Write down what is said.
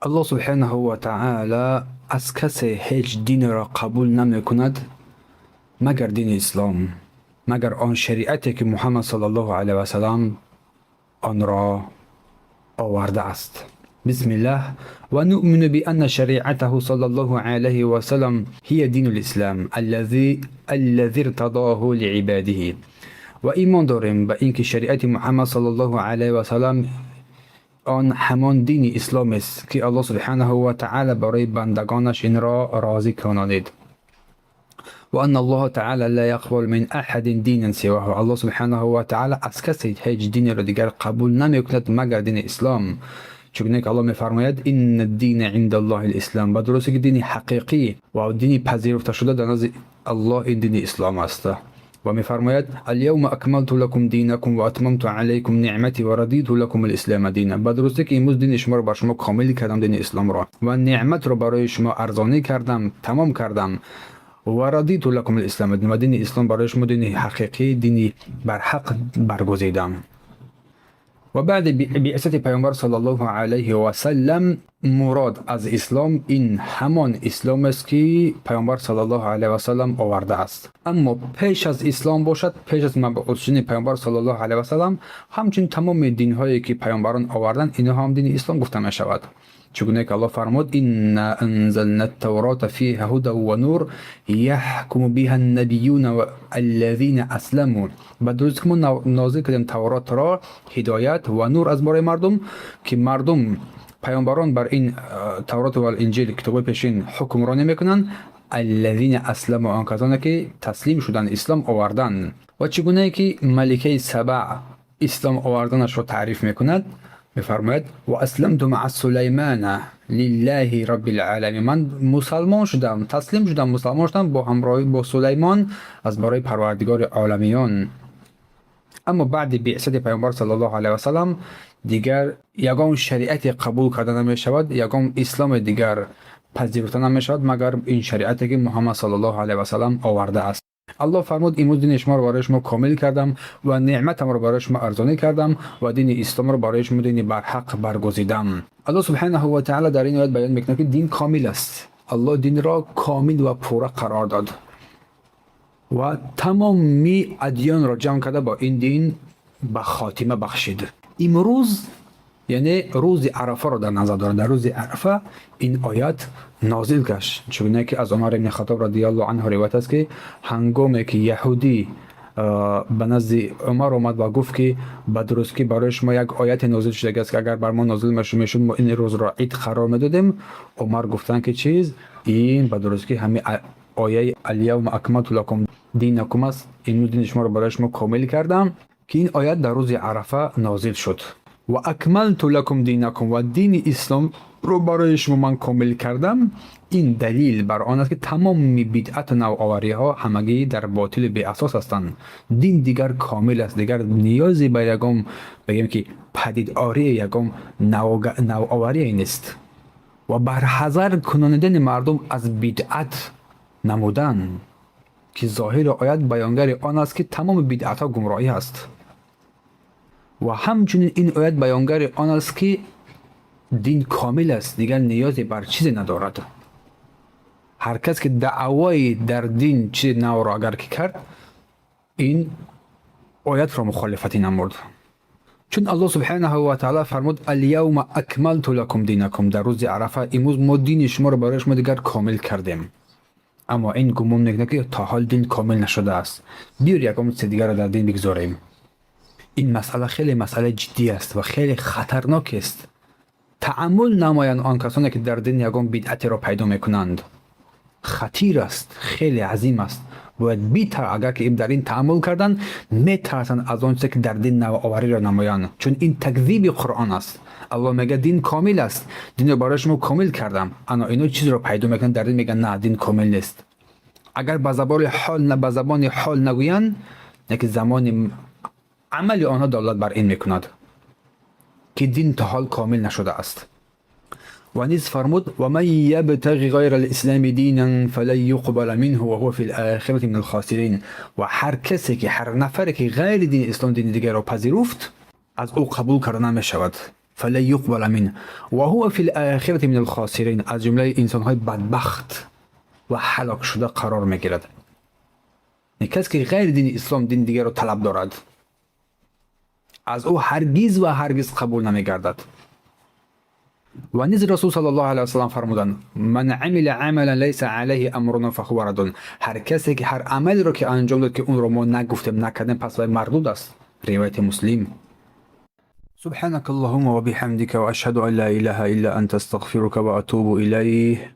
Аллоҳ субҳанаҳу ва таъала аз касе ҳеҷ динеро қабул намекунад, магар дини ислом, магар он шариате ки Муҳаммад саллаллоҳу алайҳи васаллам онро овардааст. Бисмиллаҳ. Ва нуъмину бианна шариатаҳу саллаллоҳу алайҳи васаллам ҳия дину лислам аллази иртадоҳу лиибадиҳи. Ва имон дорем ба ин ки шариати Муҳаммад саллаллоҳу алайҳи васаллам он ҳамон дини ислом аст, ки Аллоҳ субҳанаҳу ва таъала барои бандагонаш инро розӣ кунонид. Ва анна Аллоҳа таъала ла яқбалу мин аҳадин динан сиваҳу. Аллоҳ субҳанаҳу ва таъала аз касе ҳеҷ динеро дигар қабул намекунад, магар дини ислом. Чунон ки Аллоҳ мефармояд: инна дина инда Аллоҳи лислам. Ба дурустӣ ки дини ҳақиқӣ ва дини пазируфташуда дар назди Аллоҳ ин дини ислом аст. Ва мефармояд: аляавма акмалту лакум динакум ва атмамту алайкум ниъмати ва радиту лакум алислама дина. Ба дурустӣ ки имрӯз дини шуморо бар шумо комил кардам, дини исломро, ва неъматро барои шумо арзонӣ кардам, тамом кардам, ва радиту лакум алислама дина. Ва дини ислом барои шумо дини ҳақиқӣ, дини барҳақ баргузидам. Ва баъди биъсати Паёмбар саллаллоҳу алайҳи васаллам мурод аз ислом ин ҳамон ислом аст, ки Паёмбар саллаллоҳу алайҳи васаллам овардааст. Аммо пеш аз ислом бошад, пеш аз мабъус шудани Паёмбар саллаллоҳу алайҳи васаллам, ҳамчун тамоми динҳое ки паёмбарон оварданд, инҳо ҳам дини ислом гуфта мешавад. Чугуне ки Аллоҳ фармуд: инна анзална ттаврота фиҳа ҳудан ва нур яҳкуму биҳа ннабиюна аллазина асламу. Ба дурустӣ ки мо нозил кардем Тавротро, ҳидоят ва нур аз бораи мардум, ки мардум паёмбарон бар ин Тавроту вал Инҷил, китобҳои пешин, ҳукмронӣ мекунанд. Аллазина асламу, он касоне ки таслим шуданд, ислом оварданд. Ва чӣ гунае ки маликаи Саба ислом оварданашро таъриф мекунад, мефармояд: ва асламту маа Сулаймана лиллаҳи роббил оламин. Ман мусалмон шудам, таслим шудам, мусалмон шудам бо ҳамроҳӣ бо Сулаймон аз барои Парвардигори оламиён. Аммо баъди биъсати Паёмбар саллаллоҳу алайҳи васаллам дигар ягон шариате қабул карда намешавад, ягон исломи дигар пазируфта намешавад, магар ин шариате ки Муҳаммад саллаллоҳу алайҳи васаллам овардааст. Аллоҳ фармуд: имрӯз дини шуморо барои шумо комил кардам ва неъматамро барои шумо арзонӣ кардам ва дини исломро барои шумо дини барҳақ баргузидам. Аллоҳ субҳанаҳу ва таъала дар ин оят баён мекунад, ки дин комил аст. Аллоҳ динро комил ва пурра қарор дод ва тамоми адёнро ҷамъ карда бо ин дин ба хотима бахшид. Имрӯз, яъне рӯзи Арафаро дар назар дорад, дар рӯзи Арафа ин оят нозил гашт. Чугуне ки аз Умар ибни Хатоб радиаллоҳу анҳу ривоят аст, ки ҳангоме ки яҳудӣ ба назди Умар омад ва гуфт, ки ба дурустӣ барои шумо як ояте нозил шудагиаст, ки агар бар мо нозил мешуд, мо ин рӯзро ид қарор медодем. Умар гуфтанд, ки чиз ин ба дурустӣ ҳами ояи аляавма акмалту лакум динакум аст, имрӯз дини шуморо барои шумо комил кардам, ки ин оят дар рӯзи Арафа нозил шуд. Ва акмалту лакум динакум, ва дини исломро барои шумо ман комил кардам. Ин далил бар он аст, ки тамоми бидъату навовариҳо ҳамагӣ дар ботили беасос ҳастанд. Дин дигар комил аст, дигар ниёзе ба ягон, бигем ки, падидории ягон навоварие нест. Ва барҳазар кунонидани мардум аз бидъат намудан, ки зоҳири оят баёнгари он аст, ки тамоми бидъатҳо гумроҳӣ аст. Ва ҳамчунин ин оят баёнгари он аст, ки дин комил аст, дигар ниёзе бар чизе надорад. Ҳар кас ки даъвои дар дин чизи навро агар ки кард, ин оятро мухолифатӣ намурд. Чун Аллоҳ субҳанаҳу ва таъала фармуд: аляавма акмалту лакум динакум. Дар рӯзи Арафа имрӯз мо дини шуморо барои шумо дигар комил кардем. Аммо ин гумон мекунад, ки то ҳол дин комил нашудааст, биёр ягон чизи дигарро дар дин бигзорем. Ин масъала хеле масъалаи ҷиддӣ аст ва хеле хатарнок аст. Таъаммул намоянд он касоне ки дар дин ягон бидъатеро пайдо мекунанд. Хатир аст, хеле азим аст. Бояд битар, агар ки дар ин таъаммул карданд, метарсанд аз он чизе ки дар дин навовариро намоянд, чун ин такзиби Қуръон аст. Аллоҳ мегӯяд: дин комил аст, динро барои шумо комил кардам. Ано ино чизро пайдо мекунанд дар дин, мегӯянд: на, дин комил нест. Агар ба забони ҳол ба забони ҳол нагӯянд, яки замони амали онҳо далолат бар ин мекунад, ки дин то ҳол комил нашудааст. Ва низ фармуд: ва ман ябтағи ғайра лислами динан фалан юқбала минҳу ва ҳува фи лохирати мин алхосирин. Ва ҳар касе ки, ҳар нафаре ки ғайри дини ислом дини дигарро пазируфт, аз ӯ қабул карда намешавад. فلن يقبل منه وهو في الآخرة من الخاسرين. Аз ҷумлаи инсонҳои бадбахт ва ҳалокшуда қарор мегирад. Касе ки ғайри дини ислом дини дигарро талаб дорад, аз ӯ ҳаргиз ва ҳаргиз қабул намегардад. Ва низ Расул саллаллоҳу алайҳи васаллам фармуданд: من عمل عملا ليس عليه أمرنا فهو رد. Ҳар касе ки ҳар амалеро ки анҷом дод, ки онро мо нагуфтем, накардем, пас вай мардуд аст. Ривояти Муслим. سبحانك اللهم وبحمدك وأشهد أن لا إله إلا أنت أستغفرك وأتوب إليه.